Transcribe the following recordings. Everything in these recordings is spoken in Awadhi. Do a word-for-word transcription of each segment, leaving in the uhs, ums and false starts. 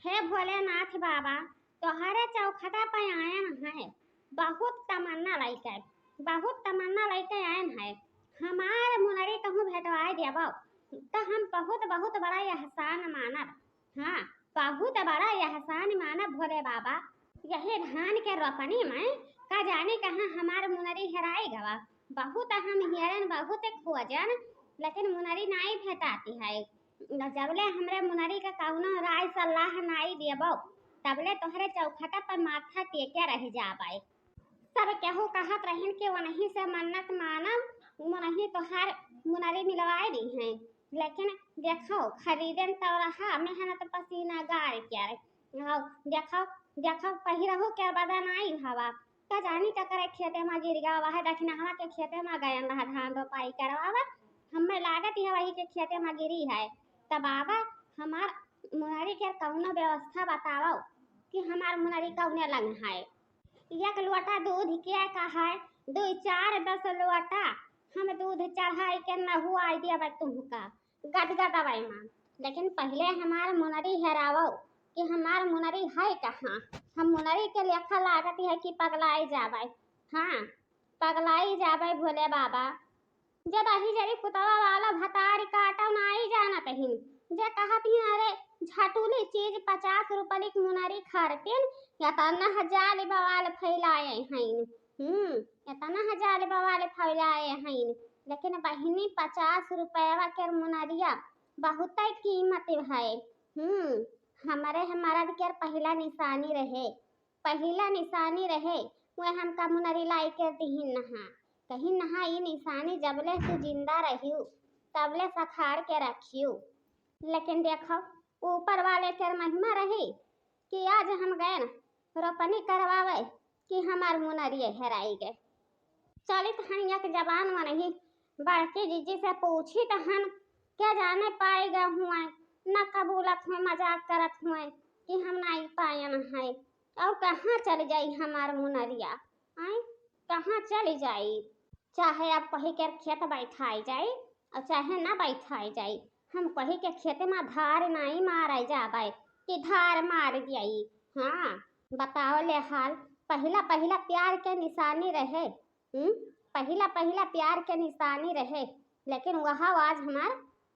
हे भोलेनाथ बाबा, तोहरे चौखटा पे आयन है, बहुत तमन्ना लइके, बहुत तमन्ना लइके आयन है। हमार मुनरी कहूँ भेटवाए देबो, तो हम बहुत, बहुत बड़ा एहसान मानब। हाँ, बहुत बड़ा एहसान मानब भोले बाबा। यही धान के रोपनी में का जाने कहाँ हमार मुनरी हेराई गवा। बहुत हम हेरन, बहुत खोजन, लेकिन मुनरी नाई भेटाती है। जबले हमरे मुनरी का कौनो राय सलाह नाई देबो, तबले तोहरे चौखटा पर माथा टेके रह जाबे। सब केहू कहत रहिन कि वनही से मन्नत मानब, वनही तोहार मुनरी मिलवाए दी हैं। लेकिन देखो, खरीदेन तो रहा, मेहनत पसीना गार के। आओ, देखो, देखो, पहिरहू के बदन आई हवा। का जानी का करे खेते में गिर गवा है, दखिनहवा के खेते में गयन रहा धान रोपाई करवावे। हमें लागत है वही के खेते में गिरी है। तब बाबा, हमार मुनरी के कौनो व्यवस्था बताओ कि हमार मुनरी कौने लंग है। एक लोटा दूध के का है, दुई चार दस लोटा हम दूध चढ़ाई के नहुआई देबै तुहका, गदगदबै मान। लेकिन पहिले हमार मुनरी हेरावो कि हमार मुनरी है कहाँ। हम मुनरी के लेखा लागत है कि पगलाई जाबै। हाँ, पगलाई जाबै भोले बाबा। जे दही जरी पुतवा वाला भतारी काटो नाई जानत हिन, जे कहत हिन, "अरे, झटूली चीज पचास रुपली के मुनरी खरतिन, एतना ह जाल बवाल फैलाए हईन।" हम्म, एतना ह जाल बवाल फैलाए हईन। लेकिन बहिनी, पचास रुपयवा के मुनरिया बहुते कीमत है। हम्म, हमरे ह मरद के पहिला निशानी रहे, पहिला निशानी रहे, वह हमका मुनरी लाई के दिहिन नहा। कहिन नहा, ई निशानी जबले तू जिंदा रहियो, तबले सखार के रखियो। लेकिन देखो, ऊपर वाले के महिमा रही कि आज हम गए न रोपनी करवावे कि हमार मुनरिये हेराई गए। चलित हन एक जबान वनही बड़की जीजी से पूछित हन, क्या जाने पाए गए हुए, न कबूलत हुए, मजाक करत हुए कि हम नाई पायन है। और कहाँ चल जाई हमार मुनरिया? आय, कहाँ चल जाई? चाहे अब कोही के खेत बैठाई जाई और चाहे ना बैठाई जाई, हम कोही के खेत में धार नाई मारे जाबै कि धार मार दियाई। हाँ, बताओ ले हाल, पहिला पहिला प्यार के निशानी रहे। हम्म, पहिला पहिला प्यार के निशानी रहे, लेकिन वह आज हमार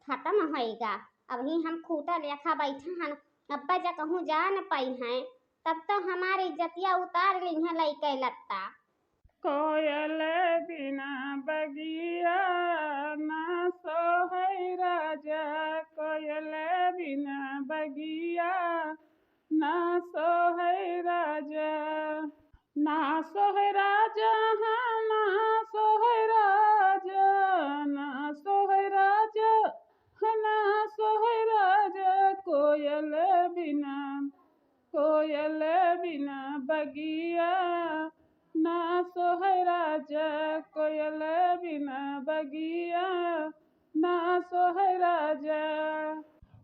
खत्म होइगा। अबही हम खूटा लेखा बैठा हन, अब्बा जा कहूँ जा न पाई हैं, तब तो हमार इज्जतिया उतार ली हैं लइके लत्ता। कोयल बिना बगिया ना सोहै राजा, कोयल बिना बगिया ना सोहै राजा, ना सोहै राजा, हाँ, ना सोहै राजा, ना सोहै राजा, हाँ, ना सोहै राजा, कोयल बिना, कोयल बिना बगिया ना सोहै राजा, कोयल बिना बगिया ना सोहै राजा।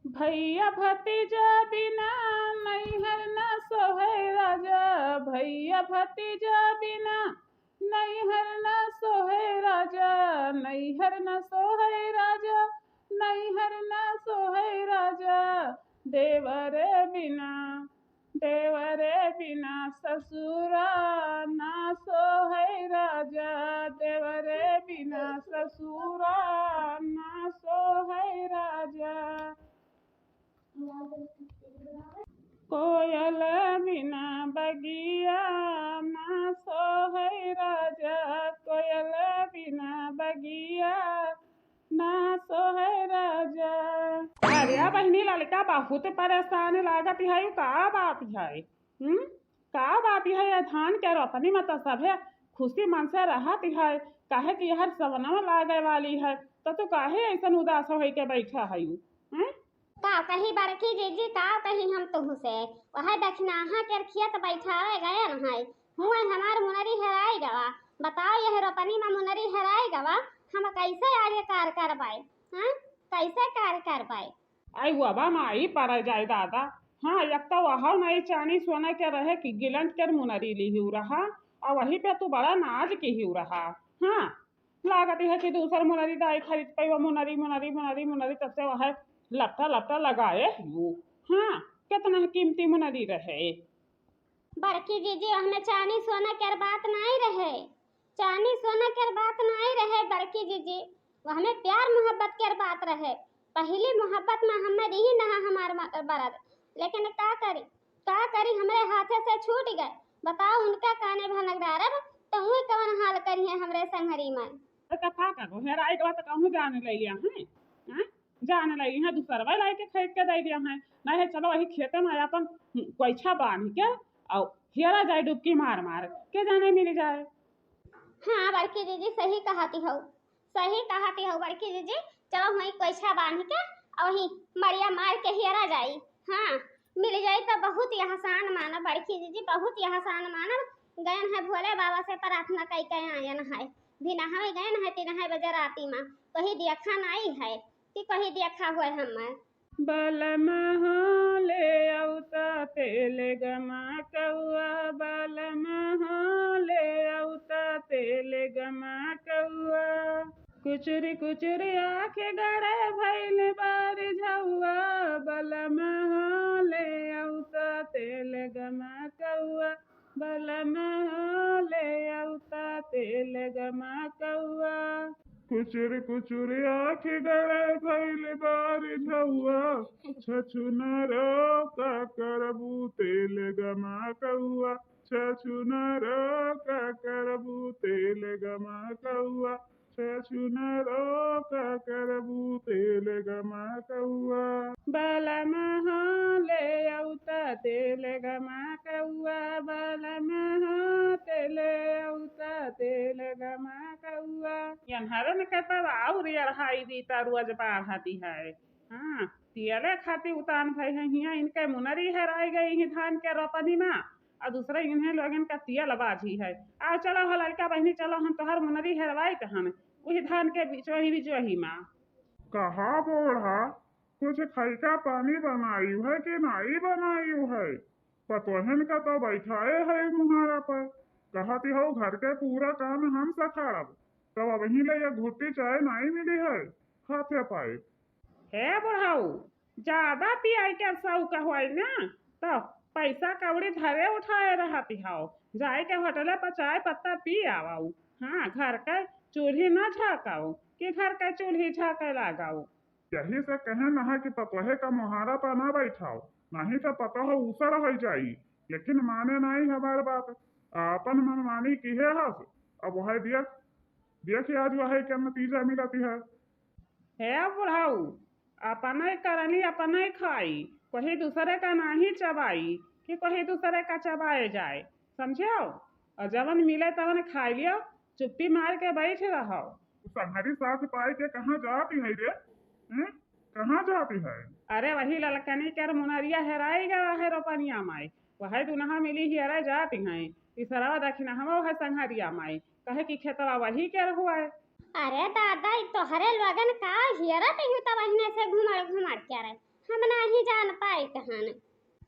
भैया भतीजा बिना नैहर ना सोहै राजा, भैया भतीजा बिना नैहर ना सोहै राजा, नैहर ना सोहै राजा, नैहर ना सोहै राजा। देवरे बिना, देवरे बिना ससुरा ना सोहै राजा, देवरे बिना ससुरा ना सोहै राजा। कोयल बिना बगिया ना सोहै राजा, कोयल बिना बगिया ना सोहै राजा। अरे बहिनी, लड़का बहुत परेशान लागत है, का बात है? हम्म, का बात है? ये धान के रोपनी में तो सभे खुशी मन से रहत है, काहे कि यहर सवनवा लागे वाली है, तो तू काहे ऐसन उदास होई के बैठा है? हम्म? का कही बड़की जीजी, का कही हम तुहसे? वह दखिनहा के खेत बैठावे गयन है, हुए हमार मुनरी हेराई गवा। बताओ, यह रोपनी में मुनरी हेराई गवा, हम कैसे आगे कार करबाई? हाँ, कैसे कार करबाई? आई वबा माई पड़ जाए दादा। हाँ, एक तो वह नहीं चानी सोना के रहे कि गिलंट के मुनरी लिही रहा, और वही पे तू बड़ा नाज किही रहा। हाँ, लागत है कि दूसर मुनरी दाई खरीद पाई, वो मुनरी, मुनरी, मुनरी, मुनरी, तब से वह लपटा, लपटा लगाए हियो। हाँ, कितना ही कीमती मुनरी रहे। बड़की जीजी, ओहमे चानी सोना केर बात नाई रहे, चानी सोना केर बात नाई रहे बड़की जीजी, ओहमे प्यार मोहब्बत केर बात रहे। पहिली मोहब्बत मा हम्मे रही नहा हमार म-, बरद, लेकिन का करी, का करी, हमरे हाथे से छूट गए। बताओ, उनका काने भनक डारब, तो उहे कवन हाल करिहे हमरे संघरी मा। अरे, तो का करो, हेराई के बात कहूँ जान ले लिया है, हैं? जान ले लिया, दूसरवा लाई के खरीद के दे दिया है, नहीं है, चलो वही खेते मा अपन कोइछा बांध के और हेरा जाए डुबकी मार मार के, जाने मिल जाए। हाँ बड़की जीजी, सही कहती हो, सही कहती हो बड़की जीजी, चलो वही कोइछा बांध के और वही मड़िया मार के हेरा जाई। हाँ, मिल जाई तो बहुत एहसान मानब बड़की जीजी, बहुत एहसान मानब। गयन है भोले बाबा से प्रार्थना कई के आयन है, भी नहावे गयन है तीन है बजे राती मा, कहीं देखा नाई है कि कहीं देखा हुए हमें। बलम हो ले औता तेल गमा कौआ, बलम हो ले औता तेल गमा कौआ। कुचुरी कुचुरी आँख गड़े भइल बारिझौआ, बलम हो ले औता तेल गमा कौआ, बलम हो ले औता तेल गमा कौआ। कुचुर कुचुर आँख गड़े भइल बारिझौआ, छछुनरो का करबू तेल गमा कौआ, छछुनरो का करबू तेल गमा कौआ, छछुनरो का करबू तेल गमा कौआ। बलम हो ले औता तेल गमा कौआ, बलम हो तेल औता तेल गमा कौआ। यनहरन के तब और यरहाई दी त रोज बाढ़ती है। हाँ, तियले खातिर उतान भई है, हियाँ इनके मुनरी हेराई गई ही धान के रोपनी मा, और दूसरे इन्हें लोगन का तियल बाझी है। आओ चलो हो लड़का बहिनी, चलो हम तोहर मुनरी हेरवाई तहन, वही धान के बिचवही बिचवही मा। कहा बूढ़ा, कुछ खइका पानी बनायु है कि नाई बनायु है? पतोहन का तो बैठाए है मुहारा पर, कहती हो घर के पूरा काम हम सखारब, तब अबहीं ले एक घुट्टी चाय नाई मिली है हाथे पाए। हे बुढ़ऊ, ज्यादा पियाई के शौक होई ना, तो पैसा कौड़ी धरे उठाए रहती हो, जाए के होटले पर चाय पत्ता पी आवऊ। हाँ, घर के चूल्ही ना झाँकऊ कि घर के चूल्ही झाँके लागऊ। यही से कहे ना है कि पतोहे का मोहारा पर ना बैठाओ, नहीं तो पतोह उसर हो जाई। लेकिन माने नहीं हमार बात, आपन मनमानी किहे हस। अब वह देख, देख आज वह क्या नतीजा मिलती है। हे बुढ़ऊ, अपने करनी अपने खाई, कोई दूसरे का नाही चबाई कि कोई दूसरे का चबाए जाए, समझो? और जवन मिले तवन खाई लियो, चुप्पी मार के बैठ रहो। संघरी साथ पाए के कहाँ जाती है रे? हैं? कहाँ जाती है? अरे वही ललकनी कर मुनरिया हेराई गवा है रोपनिया माई, वह दुनहा मिली हेरा जाती हैं। तीसरवा दखिनहवा वह संघरिया माई, कहे कि खेतवा वही के रहुआ है। अरे दादा, ई तोहरे लोगन का हेरत ही तो बहिने से घुमड़ घुमड़ के रहे, हम नाही जान पाई तहन।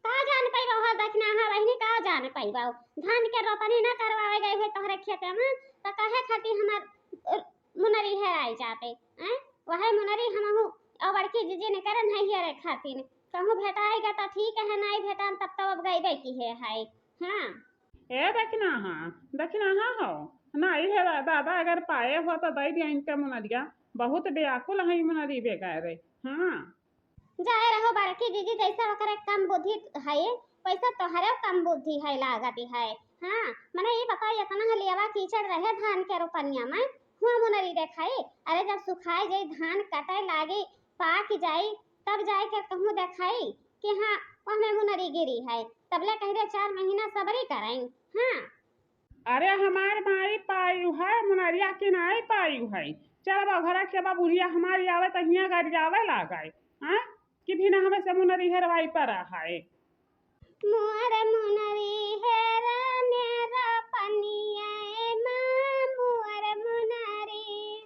का जान पाइबा हो दखिनहा बहिनी, का जान पाइबा? धान के रोपनी ना करवावे गए हुए तोहरे खेते में, तो काहे खातिर हमार, अ, मुनरी हेराई जाते, हैं? वही मुनरी हमहू और बड़की जीजी ने करन है हेरे खातिर। कहूँ भेटाएगा तो ठीक है, नहीं भेटान तब तो अब गईबे की है, है। हाँ। ए दखिनहा, दखिनहा हो, नहीं हेरा दादा, अगर पाए हो तो दे दिया इनके मुनरिया, बहुत बेअकुल है मुनरी बेगारे। हाँ। जाए रहो बड़की जीजी, जैसे ओकरे कम बुद्धि है, वैसे तोहरे कम बुद्धि है लागत है। हाँ, मने ई बताओ, इतना हलियावा कीचड़ रहे धान के रोपनिया में, हुआ मुनरी देखाई? अरे जब सुखाए जाई, धान कटे लागी, पाक जाई, तब जाए के कहूँ देखाई कि हाँ, ओहमे मुनरी गिरी है। तबले कह दे चार महीना सबरी कराई। हाँ। अरे हमार माई पायु है, मुनरिया की नाई पायु है। चल बा घरा के बा बुढ़िया हमारी आवे त हियाँ गरियावे लागे, हाँ? कि बिना हमें से मुनरी हेरवाई पर है। मोर मुनरी हेरा नेरा पनिया ए माँ, मोर मुनरी।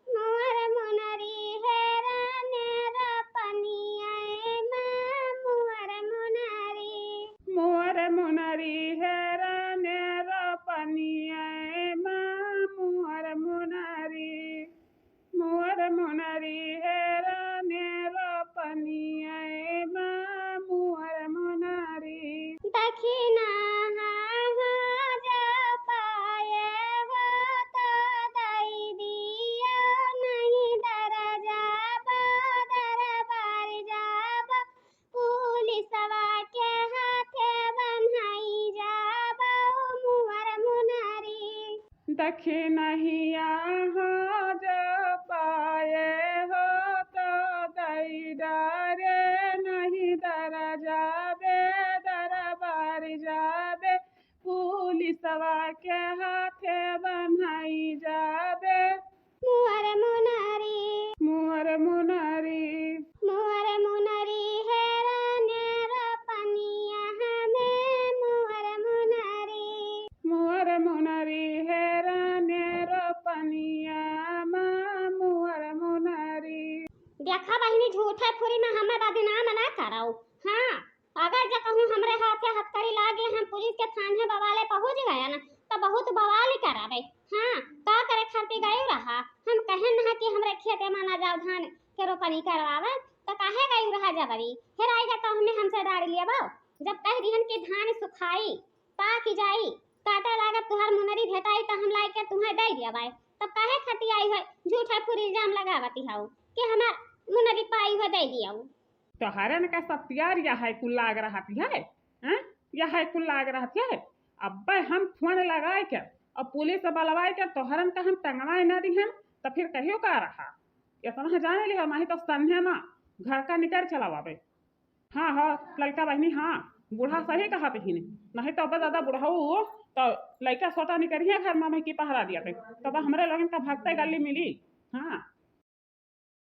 मोर मुनरी हेरा नेरा पनिया ए माँ, मोर मुनरी। मोर मुनरी हेरा नेरा पनिया ए माँ, मोर मुनरी। मोर मुनरी हेरा नेरा पनिया ए माँ, मोर मुनरी। दखिना हो जो पाए हो तो दई दियो, नहीं दर जाबो, दरबार जाबो, पुलिसवा के हाथे बन्हाई जाबो, मुअर मुनरी। दखिनहिया हो जो पाए हो तो दई डारे, नहीं दर जाबे, दरबार जाबे, पुलिसवा के हाथे बन्हाई जाबे। मुअर मुनरी। मुअर मुनरी। मुअर मुनरी हेराने रोपनिया हमें, मुअर मुनरी। मुअर मुनरी हेराने रोपनिया मा, मुअर मुनरी। देखा बहिनी, झूठे फुरी में हमें बदनाम ना कराओ। हाँ, अगर जे कहूँ हमरे हाथे हथकड़ी लागे, हम पुलिस के थाने बवाले पहुँच गए ना, तो बहुत बवाल ही करावे। हाँ, का करे खातिर गए रहा? हम कहे ना कि हमरे खेते में ना जाओ धान के रोपनी करवावे, तो काहे गए रहा जबरी? हेराई जा तो हमें हमसे डारी लेबो। जब कह दिहन कि धान सुखाई, पाक जाई, काटे लागत तुहार मुनरी भेटाई, तो हम लाई के तुम्हें दे देबै। तब काहे खातिर आई है, झूठा फुरी इल्जाम लगावती हऊ कि हमार मुनरी पाई है, दे दियो। तोहरन का सब प्यार यह है कुल लाग रहत है, हैं? यह है कुल लाग रहत है। अब्बे हम फोन लगाए के और पुलिस से बलवाए के तोहरन का हम टंगवाए ना दिहन, तो फिर कहियो का रहा? इतना जाने लिहा, नहीं तो सन्हे ना घर का निकर चलावावे। हाँ, हाँ, ललका बहिनी, हाँ, बूढ़ा सही कहत हिन, नहीं तो अब्बे दादा बुढ़ऊ तो लइका सोटा निकरिया घर में, मैं की पहरा दिया थे, तब हमरे लोगन का भगते गली मिली। हाँ,